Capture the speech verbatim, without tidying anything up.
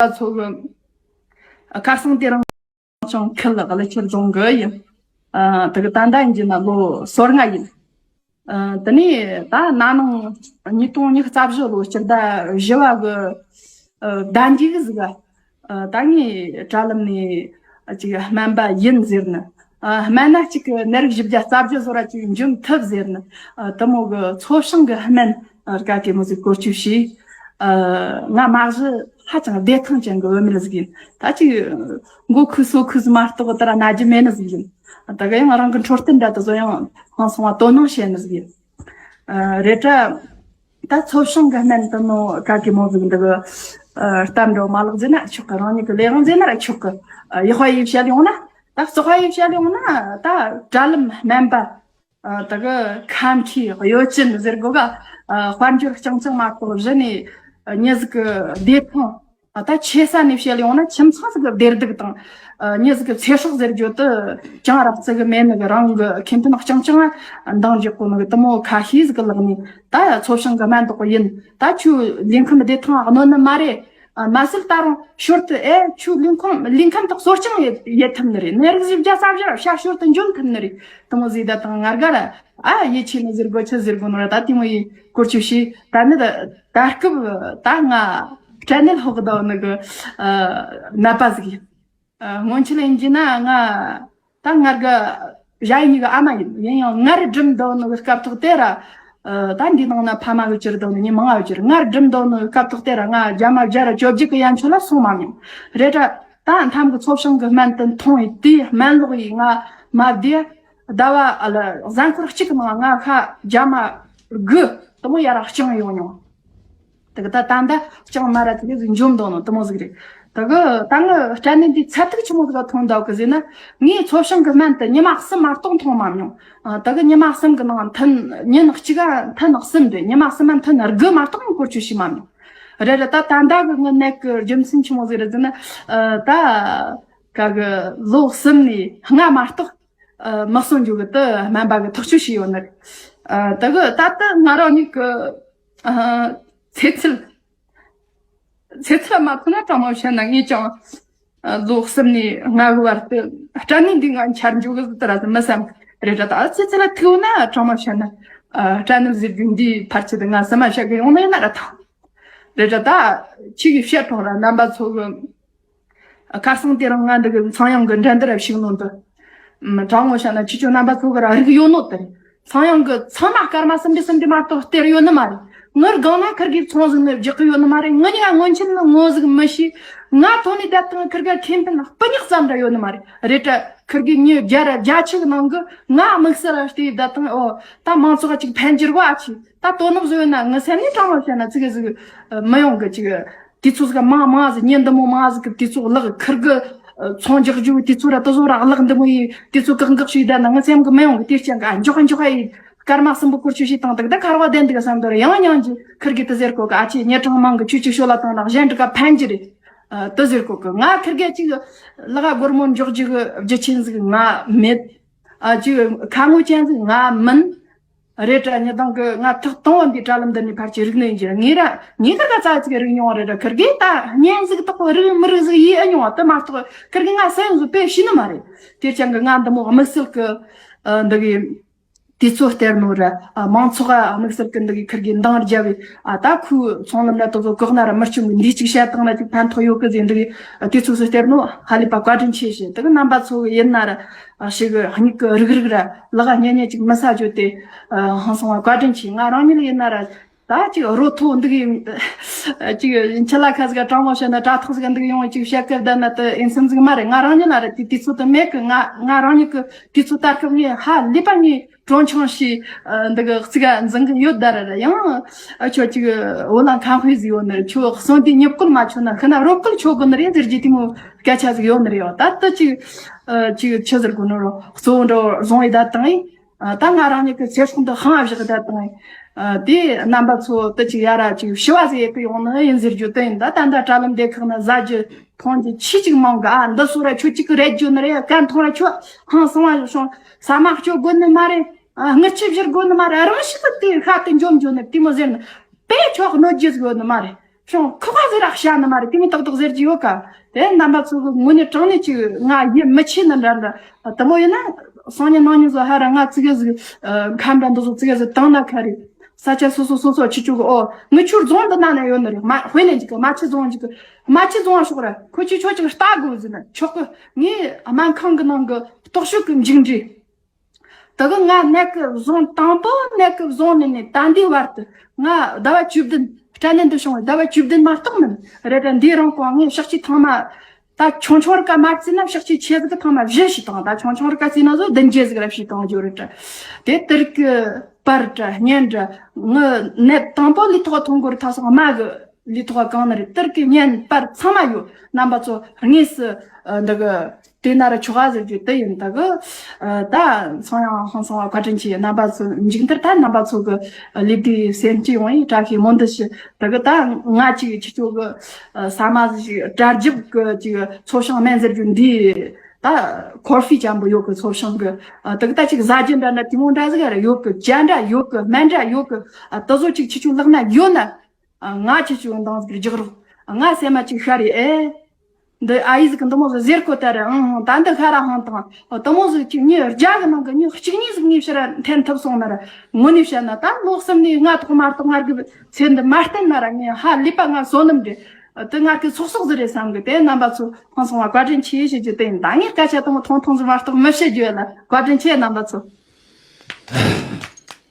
པ་ཚོ་གི་ཁ་སང་དེ་རིང་ཅང་ཁུལ་ཀླུ་ཆུ་རྫོང་གི་ཡིན། ཨ། དེ་གི་ད་ལྟ་ཡིན་གྱི་ན་ལོ་སོ་ལྔ་ཡིན། ཨ། དེ་ནས་ད་ན་ནིང་ཉིས་སྟོང་ཉི་ཤུ་རྩ་བཞི་ལོ་སྤྱི་ཟླ་བཞི་བ་གི་ཨ། ཟླ་འདི་གི་ཟིག་ག་ཨ། ད་ངའི་དྲ་ལམ་ནས་ཅིག་སྨན་པ་ཡིན་ཟེར་ནི། ཨ། སྨན་སྣ་གཅིག་གི་ནད་རིགས་བཞི་བརྒྱ་རྩ་བརྒྱད་བཟོ་ར་ཅིག་འཇོམས་ཐུབ་ཟེར་ནི། ཨ། དེ་མོ་གི་ཚོ་བྱང་གི་སྨན་ཨ། ག་གེ་མོ་ཟིག་བཀོལ་སྤྱོད་བྱས། ཨ། ང་མ་གཞི་ཧ་ཅང་བདེ་ཐང་ཅན་གི་བུད་མེད་ཟིག་ཡིན། ད་ཅིག་མགོ་ཁུ་སོ་ཁུ་ཟིག་མ་གཏོགས་ད་ར་ན་རྒྱུ་མེད་ནི་ཟིག་ཡིན། ད་ག་ཡང་རང་གི་འཕྲོད་བསྟེན་འདྲ་དེ་ཚོ་ཡང་ཧང་སང་བ་དོ་སྣང་བྱེད་ནི་ཟིག་ཡིན། ཨ། རེད་དྲ། ད་ཚོ་བྱང་གི་སྨན་དེ་མོ་ག་གེ་མོ་ཟིག་འདུག་གི་ཨ། གཏམ་འདྲ་མ་ལག་ཟེར་ན་ཆོག་གི་རང་ཉིད་ཀྱི་ལས་དབང་ཟེར་ན་ར་ཆོག་གི་ཨ། ཡག་པ་ཡིས་བཤད་ཡོང་ན། ད་བཙོག་པ་ཡིས་བཤད་ཡོང་ན་ད་དྲ་ལམ་སྨན་པ། ཨ། ད་གི་ཁམས་མཁས་གཡོ་ཅན་ཟེར་དགོས་ག་ཨ། དཔལ་འབྱོར་རྐྱང་རྐྱང་མ་གཏོགས་གཞི་ནས་མྱི་ཟིག་གི་བདེ་ཐང་ཨ། ད་ཆེ་ས་ནས་བཤད་ཡོང་ན་ཁྱིམ་ཚང་ཟིག་གི་བདེ་སྡུག་དང་། ཨ། མྱི་ཟིག་གི་ཚེ་སྲོག་ཟེར་རྒྱུ་དེ་ཅང་རག་རྩི་གི་མེད་ནི་གི་རང་གི་ཁེ་ཕན་རྐྱང་རྐྱང་འདང་རྒྱག་གོ་ནི་གི་དེ་མོ་ཁ་ཤས་ཟིག་གི་ལག་ནས་ད་ཚོ་བྱང་གི་སྨན་དོག་ཡིན། ད་ཁྱོད་ལུས་ཁམས་བདེ་ཐང་གནོད་ནི་མ་རེད། ཨ། མ་ཟད་ད་རུང་ཞོར་དུ་ཨེ་ཁྱོད་ལུས་ཁམས་ལུས་ཁམས་དག་གསོ་སྐྱོང་ཡེད་ཡེད་ཐུབ་ནི་རེད། ནད་རིགས་བཞི་བརྒྱ་རྩ་བཞི་ར་ཤ་ཞོར་དུ་འཇོམས་ཐུབ་ནི་རེད། དེ་མོ་ཟིག་ད་དང་ང་དགའ་ར། ཨ། ཡིད་ཆེས་ནི་ཟེར་དགོས་ཆི་ཟེར་དགོས་ནོ་ར་ད་དེ་མོ་ཡི་བཀོལ་སྤྱོད་བྱས། ད་ནི་ད་ད་སྐབས་ད་ང་དྲན་ནད་ཕོག་གི་འདུག་ནི་གི་ཨ། ནད་པ་ཟིག་ཡིན། ཨ། སྔོན་ཆད་ཡིན་གྱི་ན་ང་ད་ངར་གི་ཞ་ཡི་གཉིས་ཀྱི་ཨ་མ་ཡིན། ཡིན་ཡང་ངར་སྒྲིམ་འདུག་ནི་གི་སྐབས་ཐོག་དེ་ར། ཨ། ད་འདི་ནང་ན་ཕ་མ་གི་གྱུར་འདུག་ནི་མྱི་མང་ང་གི་གྱུར། ངར་སྒྲིམ་འདུག་ནི་གི་སྐབས་ཐོག་དེ་ར་ང་རྒྱ་མ་བརྒྱ་ར་བཅོ་བརྒྱད་གི་ཡན་ཆོད་ལ་སོང་མ་མྱོང་། རེད་དྲ། ད་མཐའ་མ་གི་ཚོ་བྱང་གི་སྨན་དེ་འཐུང་ཡི་དེའི་སྨན་ལོག་ཡི་ང་མ་བདེ། ཟླ་བ་ཨ་ལ་གཟའ་འཁོར་གཅིག་གི་ནང་ང་ཁ་རྒྱ་མ་དགུ་དེ་མོ་ཡར་ར་བཅིངས་ཡོང་མྱོང་། དེ་གི་ད་ད་ལྟ་ཅང་མ་ར་དེ་གི་ཟིག་འཇོམས་འདུག་ནོ་དེ་མོ་ཟིག་རེད། དེ་གི་ད་ངི་སྐྲན་ནད་འདི་ཚད་ཐིག་ཆི་མོ་ཟིག་ག་ཐོན་འདུག་གི་ཟེར་ན། ངས་ཚོ་བྱང་གི་སྨན་དེ་ཉི་མ་གསུམ་མ་གཏོགས་འཐུང་མ་མྱོང་། ཨ། དེ་གི་ཉི་མ་གསུམ་གི་ནང་ཐུན་ཉིན་གཅིག་ག་ཐུན་གསུམ་དེ་ཉི་མ་གསུམ་མ་ཐུན་དགུ་མ་གཏོགས་ངས་བཀོལ་སྤྱོད་བྱས་མ་མྱོང་། རེད་རེད། ད་ད་ལྟ་གི་ངི་ནད་གི་རྒྱུ་མཚན་ཆི་མོ་ཟིག་རེད་ཟེར་ན། ཨ། ད་ག་གི་ལོ་གསུམ་ནས་ལྔ་མ་གཏོགས་ཨ། མི་གསོན་རྒྱུ་གི་དེ་སྨན་པ་གི་ཐག་གཅོད་བྱས་ཡོད་ནི་རེད། ཨ། དེ་གི་ད་ལྟ་ང་རང་ཉིད་གི་ཨ། ཚེ་ཚད། ཚེ་ཚད་མ་ཐོན་ན་དྲང་མོ་བཤད་ན་ངས་ཀྱང་ཨ། ལོ་གསུམ་ནས་ལྔ་གི་བར་དུ་སྐྲན་ནད་འདི་ང་འཆར་འཇོག་གི་ཟིག་དེ་ར་ཟིག་མི་བསམ་གི་རེད་དྲ། ད་ཚེ་ཚད་ལ་ཐུག་ན་དྲང་མོ་བཤད་ན་ཨ། སྐྲན་ནད་ཟེར་རྒྱུ་འདིའི་ཕར་ཚུར་དེ་ང་སེམས་མ་བཤད་གི་ཡོང་ནི་ཡིན་ན་ར་ཐང་། རེད་དྲ། ད་ཁྱེད་ཀྱིས་བཤད་ཐོག་ར་རྣམ་པ་ཚོ་གི་ཁ་སང་དེ་རིང་ང་འདི་གི་ཚངས་དབྱངས་ཀྱི་འགྲན་བསྡུར་ར་ཞུགས་ནོ་འདི། ཨམ། དྲང་མོ་བཤད་ན་ཁྱེད་ཚོ་རྣམ་པ་ཚོ་གི་ར་རིག་ཡོད་ནོ་དེ་རེད། ཚངས་དབྱངས་ཀྱི་ཚང་མ་སྐར་མ་གསུམ་པའི་གསུམ་དེ་མ་གཏོགས་སྟེར་ཡོད་ནི་མ་རེད། ངའི་སྒང་ན་ཁིར་གིས་ཚོང་ཟིག་ནི་རྒྱག་གི་ཡོད་ནི་མ་རེད། ངའི་ཉིད་ང་སྔོན་ཆད་ནི་ངོ་ཟིག་མི་ཤེས། ང་ཐོན་ནས་བསྡད་དང་ཁིར་ག་ཁེ་ཕན་སྤུ་ཉག་ཙམ་ར་ཡོད་ནི་མ་རེད། རེད་དྲ། ཁིར་གིས་མྱི་བརྒྱ་ར་བརྒྱ་ཆ་གི་ནང་གི་ང་དམིགས་བསལ་ར་བལྟས་བསྡད་དང་། ཨོ། ད་མང་ཚོགས་ཅིག་ཕན་གྱི་རེད་བ། ཨ་ཆི། ད་དོ་ནུབ་བཟོ་ཡོད་ན་ངའི་སེམས་ནས་དྲང་མོ་བཤད་ན་ཙི་གེ་ཟིག་མི་ཡོང་གི་ཅིག་དུས་ཚོད་ཟིག་མང་མང་ཟིག་ཉིན་འདི་མོ་མང་ཟིག་གི་དུས་ཚོད་ལག་ཁིར་གི་ཚོང་རྒྱག་རྒྱུ་དུས་ཚོད་ར་དུ་བཟོ་ར་ལག་འདི་མོ་ཡི་དུས་ཚོད་བཀག་འགོག་བྱས་བསྡད་ན་ངའི་སེམས་གི་མི་ཡོང་གི། དེ་རྐྱེན་གི་ཨ་འཇོག་འཇོག་ཡི་སྐར་མ་གསུམ་པོ་བཀོལ་སྤྱོད་བྱས་བཏང་། དག་ད་ཁར་བ་བདེན་འདུག་བསམ་དོ་ར་ཡང་ཡང་གི་ཁིར་གི་དུ་ཟེར་གོ་གི། ཨ་ཆི། ཉེ་གྲངས་མང་གི་ཁྱོད་ཅིག་ཤོད་ལ་བཏང་ན་གཞན་འདྲི་ག་ཕན་གྱི་རེད། ཨ། དུ་ཟེར་གོ་གི། ང་ཁིར་གི་ཅིག་ལག་སྒོར་མོ་འཇོག་རྒྱུ་གི་རྒྱུ་ཆེན་ཟིག་ང་མེད། ཨ། ཅིག་ཁ་ངོ་ཅན་ཟིག་ང་མིན། རེད་དྲ། ཉི་དང་གི་ང་ཐག་དང་བ་འདི་དྲ་ལམ་འདི་ནས་ཕར་ཅིག་རིག་ནི་ཡིན་གྱི་ར། ངས་ར་ངས་ཁིར་ག་ཙག་ཙིག་རིག་མྱོང་བ་རེད་དྲ། ཁིར་གིས་ད་བརྙན་ཟིག་དག་པོ་རིག་མི་རིག་ཟིག་ཡིན་ཨེ་མྱོང་བ་དེ་མ་གཏོགས་ཁིར་གིས་ང་སེམས་ཟིག་དཔེ་ཤེས་ནི་མ་རེད། དེ་རྐྱེན་གི་ང་འདི་མོ་དམིགས་བསལ་གི་ཨ་འདི་གི་དུས་ཚོད་སྟེར་ནོ་ར། ཨ། མང་ཚོགས་ཨ་དམིགས་བསལ་གི་འདི་གི་ཁིར་གིས་འདང་རྒྱབ་བས། ཨ། ད་ཁོའི་ཚོང་ལམ་ལ་དེ་ཚོ་བཀག་ན་ར་མི་སྐྱོན་གི། འདི་ཅིག་བཤད་བཏང་ན་ཅིག་ཕན་ཐོགས་ཡོད་གི་ཟེར་འདི་གི་དུས་ཚོད་སུ་སྟེར་ནོ་ཧ་ལས་པ་བཀའ་དྲིན་ཆེ་ཞེས། དེ་གི་རྣམ་པ་ཚོ་གི་ཡིན་ན་ར། ཨ། ཞིག་གི་སྙིགས་གི་རིག་རིག་ར་ལག་ཉེ་ཉེ་ཅིག་མི་ས་བརྗོད་དེ། ཨ། ཧང་སང་བ་བཀའ་དྲིན་ཆེ། ང་རང་ཉིད་ཡིན་ན་ར། ད་ཅིག་རོ་ཐོ་འདི་གི་ཅིག་འཆི་ལ་ཁ་ཟིག་ག་དྲང་མོ་བཤད་ན་དྲ་ཐོག་ཟིག་ག་འདི་གི་ཡོང་ཅིག་བཤད་སྐད་བསྡད་ན་དེ་ཨིན་སེམས་ཟིག་མ་རེད། ང་རང་ཉིད་ལ་ར་དེ་དུས་ཚོད་དེ་མེད་གི། ང་ང་རང་ཉིད་གི་དུས་ཚོད་ལྟར་སྐབས་ངས་ཧ་ལས་པ་ངས་གྲོན་ཆུང་ཞིག་འདི་གི་གཅིག་ག་འཛིན་གི་ཡོད་ད་ར། ར་ཡང་ཁྱོད་ཅིག་འོ་ལ་ཁ་དཔེ་ཟིག་ཡོད་ནི་རེད། ཁྱོད་གསོན་དུས་མྱི་བཀོལ་མ་ཆོད་ན་ཤི་ན་རོ་བཀོལ་ཆོག་གི་ནི་རེད་ཟེར་རྒྱུ་དེ་མོ་སྐད་ཆ་ཟིག་ཡོད་ནི་རེད། ད་དེ་ཅིག་ཅིག་ཆི་ཟེར་དགོས་ནི་རོ། གཙོ་བོ་འདྲ་བོ་བཟུང་ཡི་ད་དང་ཡིན། ཨ། ད་ང་རང་ཉིད་ཀྱི་ཚེ་སྲོག་འདི་ཧང་བཞག་ད་དང་། ཨ། དེ་རྣམ་པ་ཚོ་དེ་ཅིག་ཡ་ར་ཅིག་ཞུ་བ་ཟིག་ཡེད་གི་ཡོང་ནི་ཡིན་ཟེར་རྒྱུ་དེ་ཡིན། ད་ད་ལྟ་དྲ་ལམ་སྡེ་ཁག་ན་ཟ་རྒྱུ་འཐུང་རྒྱུ་ཆེས་ཅིག་མང་གི། ཨ། འདི་སོ་ར་ཁྱོད་ཅིག་གི་རེད་རྒྱུ་ནི་རེད། གན་འཐུང་ར་ཁྱོད་ཧང་སང་བ་བྱུང་། ཟ་མ་སྤྱོད་དགོས་ནི་མ་རེད། ཨ། ངུ་ཆུ་བཞུར་དགོས་ནི་མ་རེད། རང་ཤི་ཏུ་དེ་ཤ་དེ་འཇོམས་རྒྱུ་ནི་དེ་མོ་ཟེར་ནི་དཔེ་ཁྱོད་གནོད་རྒྱུ་ཟིག་ཡོད་ནི་མ་རེད། ཅུང་ཁོ་པ་ཟེར་ར་བཤད་ནི་མ་རེད། དེ་མོ་ཏག་ཏག་ཟེར་གྱི་ཡོད་ཀ། དེ་རྣམ་པ་ཚོ་གི་ངོ་ནས་དྲང་ནས་ཅིག་ང་ཡིད་མི་ཆེས་ནི་འདྲ་འདྲ། དེ་མོ་ཡིན་ན་སང་ཉིན་གནངས་ཉིན་ཚོ་ཧ་ར་ང་ཙི་གེ་ཟིག་ཨ། ཁམས་པ་འདི་ཚོ་ཙི་གེ་ཟིག་བཏང་ན་ཁ་རེད། ས་ཆ་སོ་སོ་སོ་སོ་ཁྱེད་ཆོ་གི། ཨོ། ངི་ཆུར་རྫོང་འདི་ན་ན་ཡོད་ནི་རེད། མ་དཔེ་ལེན་གྱི་གི། རྨ་ཆུ་རྫོང་གི་གི། རྨ་ཆུ་རྫོང་ཤོག་ར། ཁོ་ཆུ་ཆོ་ཅིག་ལྟ་དགོས་ཟེར་ན་ཆོག་གི། ངས་སྨན་ཁང་གི་ནང་གི་རྟོག་ཞིབ་གི་མཇུག་འབྲས། དེ་གི་ང་ནད་གི་བཟུང་། དང་པོ་ནད་གི་བཟུང་ནས་ནས་ད་འདི་བར་དུ་ང་ཟླ་བ་བཅུ་བདུན། སྐྲན་ནད་འདི་བྱུང་བའི་ཟླ་བ་བཅུ་བདུན་མ་གཏོགས་མིན་རེད་དྲ། འདིའི་རིང་གོང་ངས་ཕྱག་ཕྱི་ཐེངས་མ། ད་ཆུང་ཆུང་རིགས་ཀ་མ་བརྩིས་ན་ཕྱག་ཕྱི་ཆེ་ཟིག་གི་ཐེངས་མ་བཞི་ཞིག་བཏང་། ད་ཆུང་ཆུང་རིགས་ཀ་བརྩིས་ན་བཟོ་བདུན་བརྒྱད་ཟིག་ར་ཞིག་བཏང་རྒྱུ་རེད་དྲ། དེ་དེར་གི་པར་དྲ་བརྙན་དྲ། ངི་ནད་དང་པོ་ལུས་ཐོག་ཐོན་གོ་རི་ཐ་སོང་མ་གི་ལུས་ཐོག་གང་ནི་རེད། དེར་གི་བརྙན་པར་ཚང་མ་ཡོད། རྣམ་པ་ཚོ་དངོས་སུ་ཨ། འདི་གི་དེ་ན་ར་ཆོག་ག་ཟེར་རྒྱུ་དེ་ཡིན། ད་གི་ཨ། ད་སང་ཡང་ཧང་སང་བ་བཀའ་དྲིན་ཆེ། རྣམ་པ་ཚོ་མཇུག་མཐར་ད་རྣམ་པ་ཚོ་གི་ལེགས་བསྡུས་སེམས་སྐྱིད་ཡོང་ཡིན་བཀྲ་ཤིས་སྨོན་འདུན་ཞུ། ད་གི་ད་ང་ཅིག་ཁྱེད་ཆོ་གི་ཨ། ཟ་མ་ཞིག་གྲ་རྒྱབ་གི་ཅིག་ཚོ་བྱང་སྨན་ཟེར་རྒྱུ་འདི་ད་ཁོར་ཧྥི་ཅན་པོ་ཡོད་གི། ཚོ་བྱང་གི་ཨ། ད་གི་ད་ཅིག་ཟ་རྒྱུ་འདྲ་འདྲ་དེ་མོ་འདྲ་ཟིག་ར་ཡོད་གི། ཇ་འདྲ་ཡོད་གི། སྨན་འདྲ་ཡོད་གི། ཨ། དེ་ཚོ་ཅིག་ཁྱེད་ཆོ་ལག་ན་ཡོད་ན། ཨ། ང་ཁྱེད་ཆོ་འདང་ཟིག་རྒྱག་རོགས། ང་སེམས་མ་ཅིག་ཤར་རེ། ཨེ། འདི་ཨ་ཡེ་ཟིག་གི་འདི་མོ་ཟིག་ཟེར་གོ་ད་ར། ཨང་། ད་འདི་ཤ་ར་ཧང་དང་། ཨ། དེ་མོ་ཟིག་ཅིག་ངས་རྒྱ་གི་ནང་གི་མྱི་གཅིག་གཉིས་ཟིག་ངས་ཕྱིར་ར་འཐེན་ཐུབ་སོང་ན་ར། ངོ་ནས་བཤད་ན་ད་ལོ་གསུམ་ནས་ལྔ་ཐོག་མ་གཏོགས་ང་གི་ཚེ་འདི་མ་བརྟན་ན་ར། ངས་ཧ་ལས་པ་ང་བསོད་ནམས་རེད། ཨ། དེ་ང་གི་ཚོགས་གསོག་ཟིག་རེད་བསམ་གི། དེ་རྣམ་པ་ཚོ་ཧང་སང་བ་བཀའ་དྲིན་ཆེ་ཞུ་རྒྱུ་དེ་ཡིན། ད་ངས་སྐད་ཆ་དེ་མོ་ཐུང་ཐུང་ཟིག་མ་གཏོགས་མི་བཤད་རྒྱུ་ཡོད་ལ། བཀའ་དྲིན་ཆེ་རྣམ་པ་ཚོ།